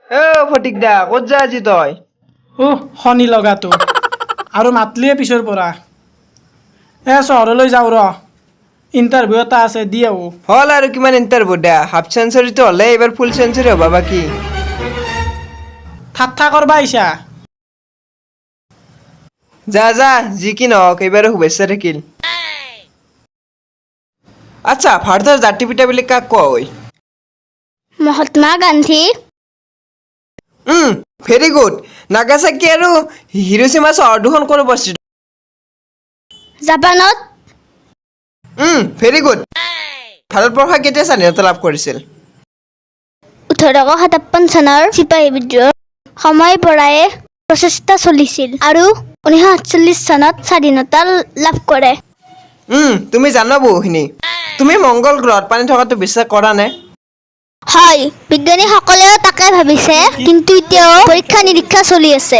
এ ফটিক দা, ক'ত যা আজি তই? উহ, শনি লগাটো আৰু মাতলিয়ে পিছৰ পৰা। এ চহৰলৈ যাওঁ ৰ, ইণ্টাৰভিউ এটা আছে, দি আহোঁ। হ'ল আৰু কিমান ইণ্টাৰভিউ দা, হাফ চেঞ্চুৰীটো হ'লে এইবাৰ ফুল চেঞ্চুৰী হ'বা বাকী। ঠাট্টা কৰবা আহিছা? যা যা, যি কি নহওক এইবাৰো শুভেচ্ছা থাকিল। আচ্ছা, ভাৰতৰ জাতি পিতা বুলি কাক কোৱা হয়? Mahatma Gandhi. Very good. Nagasaki আৰু হিৰোচিমা চহৰ দুখন ক'ত অৱস্থিত? জাপানত। Very good. ভাৰতবৰ্ষই কেতিয়া স্বাধীনতা লাভ কৰিছিল? 1857 চনৰ চিপাহী বিদ্ৰোহৰ সময়ৰ পৰাই প্ৰচেষ্টা চলিছিল আৰু 1947 চনত স্বাধীনতা লাভ কৰে। তুমি জানা বহুখিনি। তুমি মংগল গ্ৰহত পানী থকাটো বিশ্বাস কৰা নে? হয়, বিজ্ঞানীসকলেও তাকে ভাবিছে, কিন্তু এতিয়াও পৰীক্ষা নিৰীক্ষা চলি আছে।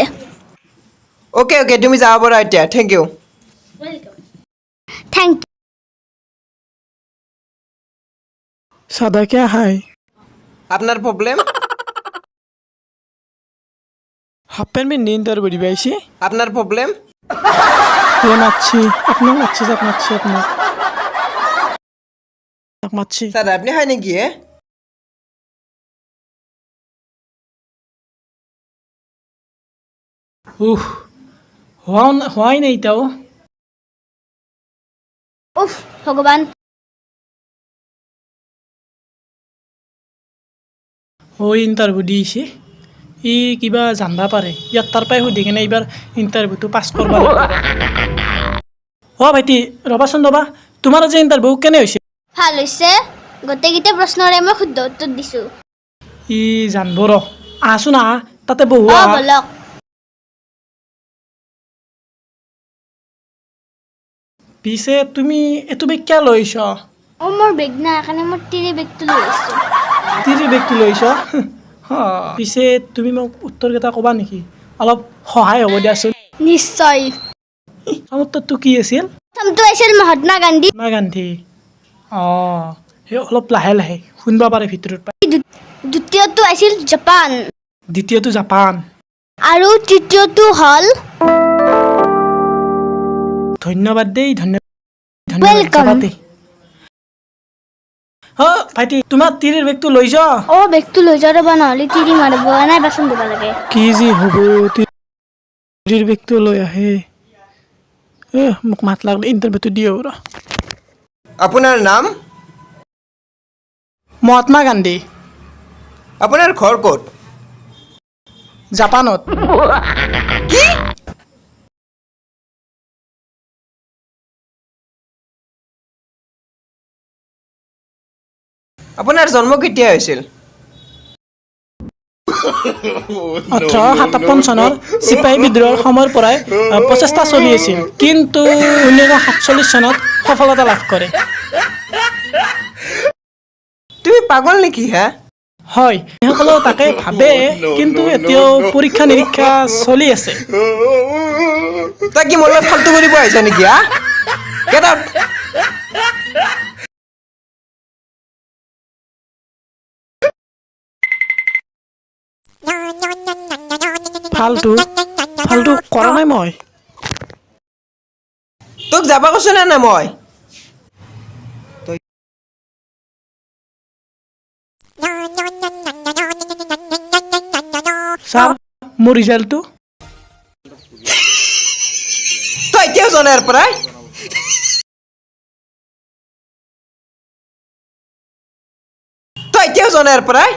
অ'কে অ'কে, তুমি যাব পাৰা এতিয়া। Thank you. Thank. চাদা কিয় খাই? আপোনাৰ প্ৰব্লেম? হাফ পেণ্ট পিন্ধি ইণ্টাৰভিউ দিব আহিছি। আপোনাৰ প্ৰব্লেম? এ মাতছি আপোনাক, মাতছি যাক, মাতছি আপোনাক, মাতছি। ছাৰ, আপুনি হয় নেকি হে? উহ, হোৱাই নাই এতিয়াও। উফ ভগৱান। হৈ ইণ্টাৰভিউ দিছে, ই কিবা জানবা পাৰে, ইয়াত তাৰ পৰাই সুধি কিনে এইবাৰ ইণ্টাৰভিউটো পাছ কৰিব লাগিব। অ' ভাইটি, ৰ'বাচোন ৰ'বা, তোমাৰ আজি ইণ্টাৰভিউ কেনে হৈছে? ভাল হৈছে, গোটেইকেইটা প্ৰশ্নৰে মই শুদ্ধ উত্তৰ দিছোঁ। ই জানব ৰ, আহাচোন আহা, তাতে বহু অ আহা। বলক। পিছে তুমি এইটো বেগ কিয় লৈ আহিছ? অ, মোৰ বেগ নাই কাৰণে মোৰ তিৰি বেগটো লৈ আহিছোঁ। তিৰি বেগটো লৈ আহিছ? পিছে তুমি মোক উত্তৰকেইটা ক'বা নেকি? অলপ সহায় হ'ব দিয়াচোন। নিশ্চয়। প্ৰথম উত্তৰটো কি আছিল? প্ৰথমটো আছিল মহাত্মা গান্ধী। মহাত্মা গান্ধী। অঁ, সেই অলপ লাহে লাহে শুনিব পাৰে ভিতৰত পাই। দ্বিতীয়টো আছিল জাপান। দ্বিতীয়টো জাপান। আৰু তৃতীয়টো হ'ল ধন্যবাদ দেই, ধন্যবাদ ধন্যবাদ। Welcome. যাবা দেই। অ ভাইটি, তোমাৰ তিৰিৰ বেগটো লৈ যা। অ, বেগটো লৈ যোৱা ৰ'বা, নহ'লে তিৰি মাৰিব, নাই বাচন ধুব লাগে। কি যি হ'ব, তিৰিৰ বেগটো লৈ আহে। এ মোক মাত লাগলে, ইণ্টাৰভিউটো দিয়ে ৰ। আপোনাৰ নাম? মহাত্মা গান্ধী। আপোনাৰ ঘৰ ক'ত? জাপানত। কি? আপোনাৰ জন্ম কেতিয়া হৈছিল? 1857 চনৰ চিপাহী বিদ্ৰোহৰ সময়ৰ পৰাই প্ৰচেষ্টা চলি আছিল, কিন্তু 1947 চনত সফলতা লাভ কৰে। তুমি পাগল নেকি হে? হয়, সকলেও তাকে ভাবে, কিন্তু এতিয়াও পৰীক্ষা নিৰীক্ষা চলি আছে। তই কি মোৰ লগত ফাল্টু কৰিব আহিছ নেকি? হা, গেট আউট। ফাল্টু ফাল্টু কৰা নাই মই। তোক যাব কৈছো নে নাই মই? ছাৰ, মোৰ ৰিজাল্টটো? তই এতিয়াও যোৱা নাই ইয়াৰ পৰাই? তই এতিয়াও যোৱা নাই ইয়াৰ পৰাই?